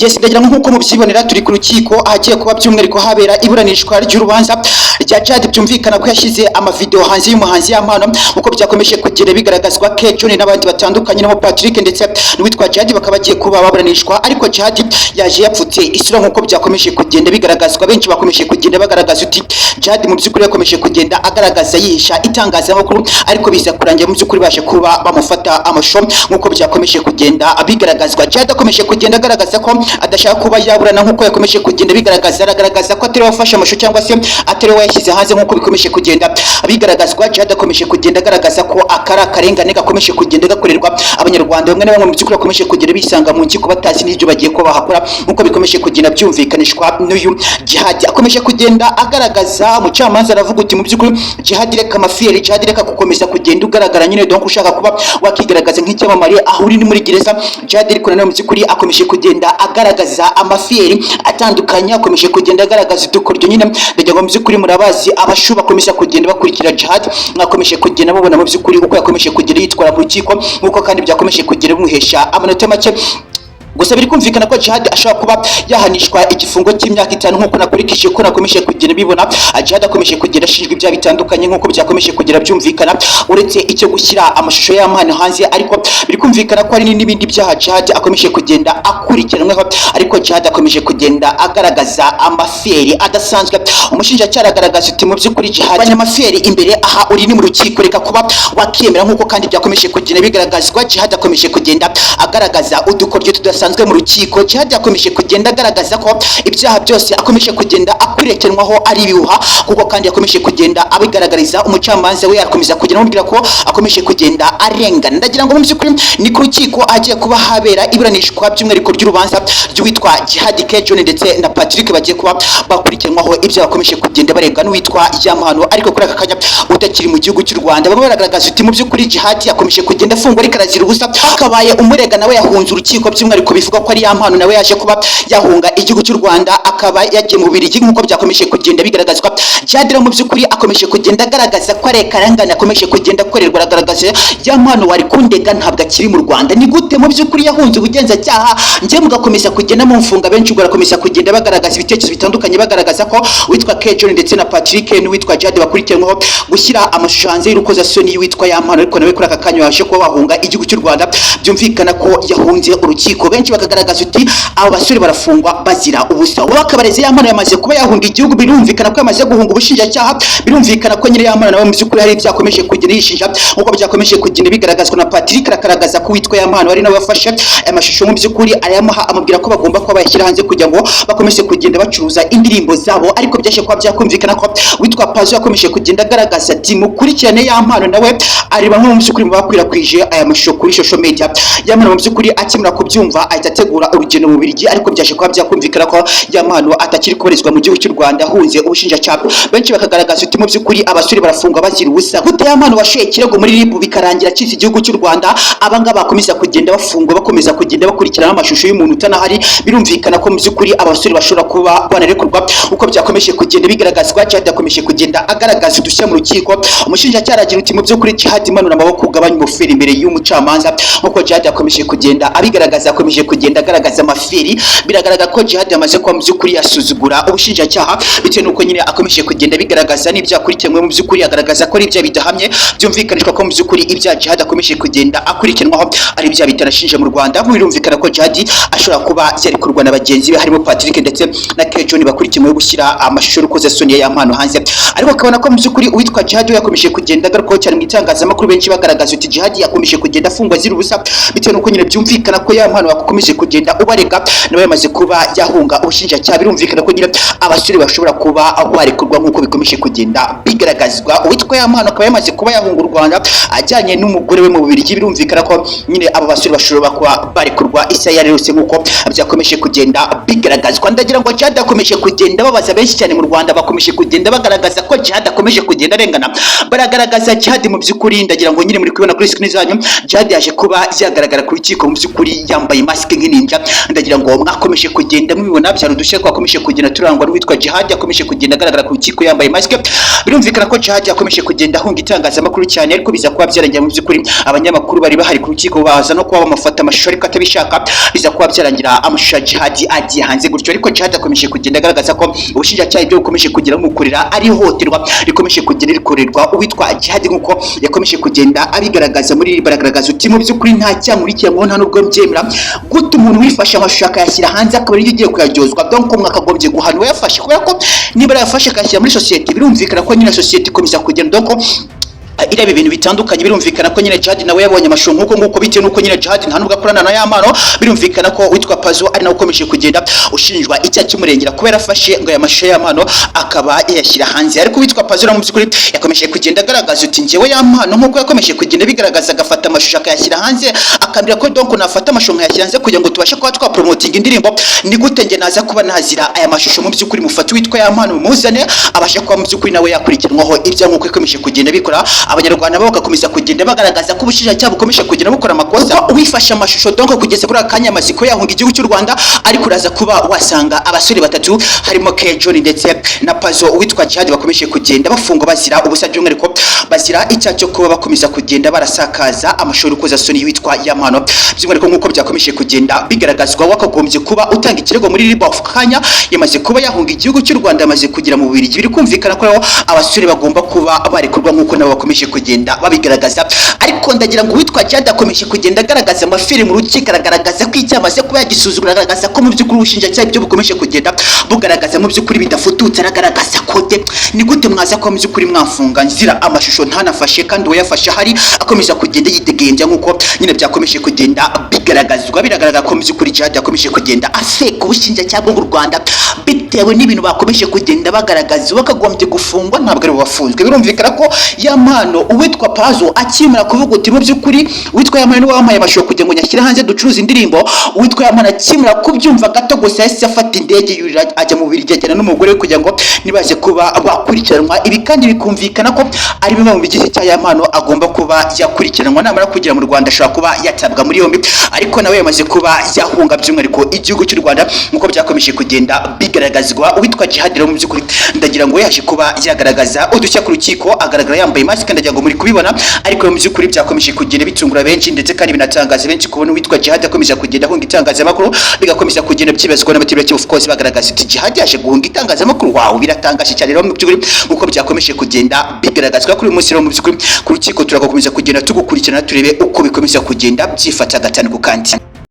Yes, ndagira ngo nk'uko mubyibonera turi ku rukiko ahagiye kuba by'umwihariko habera iburanishwa ry'urubanza rya Djihad. Byumvikana ko yashyize amavideo hanze y'umuhanzi Yampano, nk'uko byakomeje kugenda bigaragazwa. K John n'abandi batandukanye nabo Patrick ndetse n'uwitwa Djihad bakaba bagiye kuba baburanishwa, ariko Djihad yaje yapfutse isura nk'uko byakomeje kugenda bigaragazwa. Benshi bakomeje kugenda bagaragaza uti Djihad mu by'ukuri yakomeje kugenda agaragaza yihisha itangazamakuru, ariko biza kurangira mu by'ukuri baje kuba bamufata amashusho nk'uko byakomeje kugenda bigaragazwa. Djihad akomeje kugenda agaragaza ko adashaka kuba yaburana nk'uko yakomeje kugenda bigaragaza. Aragaragaza ko atari we wafashe amashusho cyangwa se atari we wayashyize hanze nk'uko bikomeje kugenda bigaragazwa. Djihad akomeje kugenda agaragaza ko akari akarengane gakomeje kugenda gakorerwa Abanyarwanda bamwe na bamwe, mu by'ukuri bakomeje kugenda bisanga mu nkiko batazi n'ibyo bagiye kuba bahakora, nk'uko bikomeje kugenda byumvikanishwa n'uyu Djihad. Akomeje kugenda agaragaza, umucamanza aravuga uti: "Mu by'ukuri Djihad, reka amafiyeri. Djihad, reka gukomeza kugenda ugaragara nyine, donc ushaka kuba wakigaragaza nk'icyamamare aho uri ni muri gereza." Djihad ariko nanone mu by'ukuri akomeje kugenda agaragaza amafiyeri atandukanye, akomeje kugenda agaragaza udukoryo nyine. Ndagira ngo mu by'ukuri murabazi abashu bakomeza kugenda bakurikira Djihad, mwakomeje kugenda mubona mu by'ukuri uko yakomeje kugenda yitwara mu rukiko, nk'uko kandi byakomeje kugenda bimuhesha amanota make. Gusa biri kumvikana ko Djihad ashobora kuba yahanishwa igifungo cy'imyaka 5, nk'uko nakurikije ko nakomeje kugenda bibona. Djihad akomeje kugenda ashinjwa ibyaha bitandukanye nk'uko byakomeje kugenda byumvikana, uretse icyo gushyira amashusho y'Yampano hanze, ariko biri kumvikana ko hari n'ibindi byaha Djihad akomeje kugenda akurikiranweho. Ariko Djihad akomeje kugenda agaragaza amafiyeri adasanzwe. Umushinjacyaha aragaragaza uti: "Mu by'ukuri Djihad, abanyamafiyeri imbere aha uri ni mu rukiko, reka kuba wakemera." Nk'uko kandi byakomeje kugenda bigaragazwa, Djihad akomeje kugenda agaragaza udukoryo tudasanzwe mu rukiko. Djihad yakomeje kugenda agaragaza ko ibyaha byose akomeje kugenda akurikiranwaho ari ibihuha, kuko kandi yakomeje kugenda abigaragariza umucamanza we, arakomeza kugenda amubwira ko akomeje kugenda arengana. Ndagira ngo mu by'ukuri ni ku rukiko agiye kuba habera iburanishwa by'umwihariko ry'urubanza ry'uwitwa Djihad K John ndetse na Patrick bagiye kuba bakurikiranwaho ibyo bakomeje kugenda baregwa n'uwitwa Yampano, ariko kuri aka kanya utakiri mu gihugu cy'u Rwanda. Bamwe baragaragaza uti: "Mu by'ukuri Djihad yakomeje kugenda afungwa ariko arazira ubusa, akabaye umurega nawe yahunze urukiko." By'umwihariko bivuga ko ari Yampano nawe yaje kuba yahunga igihugu cy'u Rwanda, akaba yagiye mu Bubiligi nk'uko byakomeje kugenda bigaragazwa. Djihad rero mu by'ukuri akomeje kugenda agaragaza ko ari akarengane akomeje kugenda akorerwa. Aragaragaza: "Yampano wari kundega ntabwo akiri mu Rwanda. Ni gute mu by'ukuri yahunze ubugenzacyaha, njye mugakomeza kugenda mumfunga?" Benshi ubwo barakomeza kugenda bagaragaza ibitekerezo bitandukanye, bagaragaza ko witwa K John ndetse na Patrick n'uwitwa Djihad bakurikiranweho gushyira amashusho hanze y'urukozasoni y'uwitwa Yampano, ariko nawe kuri aka kanya yaje kuba wahunga igihugu cy'u Rwanda. Byumvikana ko yahunze urukiko. Benshi bakagaragaza uti: "Abo basore barafungwa bazira ubusa." Wowe akabarezi, Yampano yamaze kuba yahunga igihugu, birumvikana ko yamaze guhunga ubushinjacyaha. Birumvikana ko nyine Yampano nawe mu by'ukuri hari ibyo yakomeje kugenda yishinja, nk'uko byakomeje kugenda bigaragazwa na Patrick. Aragaragaza ko uwitwa Yampano ari nawe wafashe aya mashusho mu by'ukuri, arayamuha, amubwira ko bagomba kuba bayashyira hanze kugira ngo bakomeze kugenda bacuruza indirimbo zabo. Ariko byaje kuba byakumvikana ko witwa Pazo yakomeje kugenda agaragaza ati: "Mukurikirane Yampano, nawe ari bamwe mu by'ukuri mu bakwirakwije aya mashusho kuri social media." Yampano mu by'ukuri akimara kubyumva ahita ategura urugendo mu Bubiligi, ariko byaje kuba byakumvikana ko Yampano atakiri kubarizwa mu gihugu cy'u Rwanda, ahunze ubushinjacyaha. Benshi bakagaragaza uti: "Mu by'ukuri abasore barafungwa bazira ubusa. Gute Yampano washoye ikirego muri RIB bikarangira acitse igihugu cy'u Rwanda, abangaba bakomeza kugenda bafungwa, bakomeza kugenda bakurikirana amashusho y'umuntu utanahari?" Birumvikana ko mu by'ukuri abasore bashobora kuba banarekurwa uko byakomeje kugenda bigaragazwa. Djihad yakomeje kugenda agaragaza udushya mu rukiko. Umushinjacyaha aragira uti: "Mu by'ukuri Djihad, manura amaboko, ugabanye umuferi imbere y'umucamanza." Nk'uko Djihad yakomeje kugenda abigaragaza, akomeje kugenda agaragaza amaferi. Biragaragara ko Djihad yamaze kuba mu by'ukuri yasuzugura ubushinjacyaha, bitewe n'uko nyine akomeje kugenda bigaragaza n'ibyo akurikiranywe. Mu by'ukuri agaragaza ko ari ibyaha bidahamye. Byumvikanishwa ko mu by'ukuri ibyaha Djihad akomeje kugenda akurikiranwaho ari ibyaha bitanashinje mu Rwanda. Birumvikana ko Djihad ashobora kuba yarekurwa na bagenzi be, harimo Patrick ndetse na K John, bakurikiranweho gushyira amashusho y'urukozasoni ya Yampano hanze. Ariko akabona ko mu by'ukuri uwitwa Djihad we yakomeje kugenda agarukaho cyane mu itangazamakuru. Benshi bagaragaza uti: "Djihad yakomeje kugenda afungwa azira ubusa," bitewe n'uko nyine byumvikana ko Yampano yakomeje kugenda ubarega nawe yamaze kuba yahunga ubushinjacyaha. Birumvikana ko nyine abasore bashobora kuba barekurwa nk'uko bikomeje kugenda bigaragazwa. Uwitwa Yampano akaba yamaze kuba yahunga u Rwanda ajyanye n'umugore we mu Bubiligi. Birumvikana ko nyine abo basore bashobora kuba barekurwa isaha iyo yose nk'uko byakomeje kugenda bigaragazwa. Ndagira ngo Djihad yakomeje kugenda babaza benshi cyane mu Rwanda, bakomeje kugenda bagaragaza ko ko Jihad akomeje kugenda arengana. Baragaragaza Jihad mu by'ukuri, ndagira ngo nyine muri kubibona kuri screen zanyu, Jihad yaje kuba yagaragara ku rukiko mu by'ukuri yambaye mask nk'ininja. Ndagira ngo mwakomeje kugenda mubibona, byari udushya twakomeje kugenda turangwa n'uwitwa Jihad, yakomeje kugenda agaragara ku rukiko yambaye mask. Birumvikana ko Jihad yakomeje kugenda ahunga itangazamakuru cyane, ariko biza kuba byarangira mu by'ukuri abanyamakuru bari bahari ku rukiko baza no kuba bamufata amashusho ariko atabishaka, biza kuba byarangira amashusho ya Jihad agiye hanze gutyo. Ariko Jihad akomeje kugenda agaragaza ko ubushinjacyaha ibyo bukomeje kugenda bumukorera ari ihohoterwa rikomeje kugenda rikorerwa uwitwa Jihad, nk'uko yakomeje kugenda abigaragaza muri baragaragaza uti mu by'ukuri nta cyaha nkurikiranyweho, nta nubwo mbyemera. Gute umuntu wifashe amashusho akayashyira hanze akaba ariyo ugiye kuyaryozwa? Donc mwakagombye guhana uwayafashe, kubera ko niba yarayafashe akayashyira muri sosiyete, birumvikana ko nyine sosiyete ikomeza kugenda donc ireba ibintu bitandukanye. Birumvikana ko nyine Jihad nawe yabonye amashusho nk'uko nguko, bitewe n'uko nyine Jihad nta nubwo akorana na Yampano. Birumvikana ko witwa Pazo ari nawe ukomeje kugenda ushinjwa icyaha cy'umurengera kubera afashe ngo aya mashusho y'Yampano akaba yayashyira hanze. Ariko witwa Pazo mu by'ukuri yakomeje kugenda agaragaza uti njyewe Yampano, nk'uko yakomeje kugenda bigaragaza, agafata amashusho akayashyira hanze, akambwira ko donc nafata amashusho nkayashyira hanze kugira ngo tubashe kuba twapromotinga indirimbo, ni gute njye naza kuba nazira aya mashusho? Mu by'ukuri mufate witwa Yampano mumuzane abashe kuba mu by'ukuri nawe yakurikiranwaho ibya, nk'uko yakomeje kugenda bikora. Abanyarwanda bo bagakomeza kugenda bagaragaza ko ubushinjacyaha bukomeje kugenda bukora amakosa. Uwifashe amashusho donc kugeza kuri aka kanya amaze kuba yahunga igihugu cy'u Rwanda, ariko uraza kuba wasanga abasore batatu harimo K John ndetse na Pazo, uwitwa Jihad, bakomeje kugenda bafungwa bazira ubusa, by'umwihariko bazira icyaha cyo kuba bakomeza kugenda barasakaza amashusho y'urukozasoni witwa Yampano. By'umwihariko nk'uko byakomeje kugenda bigaragazwa, wakagombye kuba utanga ikirego muri RIB ako kanya yamaze kuba yahunga igihugu cy'u Rwanda, yamaze kugera mu Bubiligi. Biri kumvikana ko rero abasore bagomba kuba barekurwa nk'uko nabo bakomeje kugenda babigaragaza. Ariko ndagira ngo uwitwa Jihad akomeje kugenda agaragaza amafiri mu rukiko, aragaragaza ko icyaha amaze kuba yagisuzugura, agaragaza ko mu by'ukuri ubushinjacyaha ibyo bukomeje kugenda bugaragaza mu by'ukuri bidafututse. Aragaragaza ko de ni gute mwaza kuba mu by'ukuri mwafunga nzira amashusho ntanafashe, kandi uwayafashe ahari akomeza kugenda yidegembya, nk'uko nyine byakomeje kugenda bigaragazwa. Biragaragara ko mu by'ukuri Jihad yakomeje kugenda aseka ubushinjacyaha bwo mu Rwanda bitewe n'ibintu bakomeje kugenda bagaragaza. Bakagombye gufungwa ntabwo ari bo bafunzwe. Birumvikana ko Yampano, uwitwa Pazo akimara kuvuga uti mu by'ukuri uwitwa Yampano niwe wampaye amashusho kugira ngo nyashyire hanze ducuruze indirimbo, uwitwa Yampano akimara kubyumva gato gusa yahise afata indege yurira ajya mu Bubiligi, ajyana n'umugore we kugira ngo nibaze kuba bakurikiranwa. Ibi kandi bikumvikana ko ari bimwe mu bigize icyaha Yampano agomba kuba yakurikiranwa. Namara kugera mu Rwanda ashobora kuba yatabwa muri yombi, ariko nawe yamaze kuba yahunga by'umwihariko igihugu cy'u Rwanda, nk'uko byakomeje kugenda bigaragazwa. Uwitwa Jihad rero mu by'ukuri ndagira ngo yaje kuba yagaragaza udushya ku rukiko, agaragara yambaye mask, ndagira ngo muri kubibona. Ariko mu by'ukuri byakomeje kugenda bitungura benshi ndetse kandi binatangaza benshi kubona uwitwa Jihad akomeza kugenda ahunga itangazamakuru, bigakomeza kugenda byibazwa n'abaturage, of course bagaragaza ati Jihad yaje guhunga itangazamakuru, wow, biratangaje cyane. Rero mu by'ukuri nk'uko byakomeje kugenda bigaragazwa kuri uyu munsi rero mu by'ukuri ku rukiko, turagakomeza kugenda tugukurikirana turebe uko bikomeza kugenda byifata gatanu ku kandi.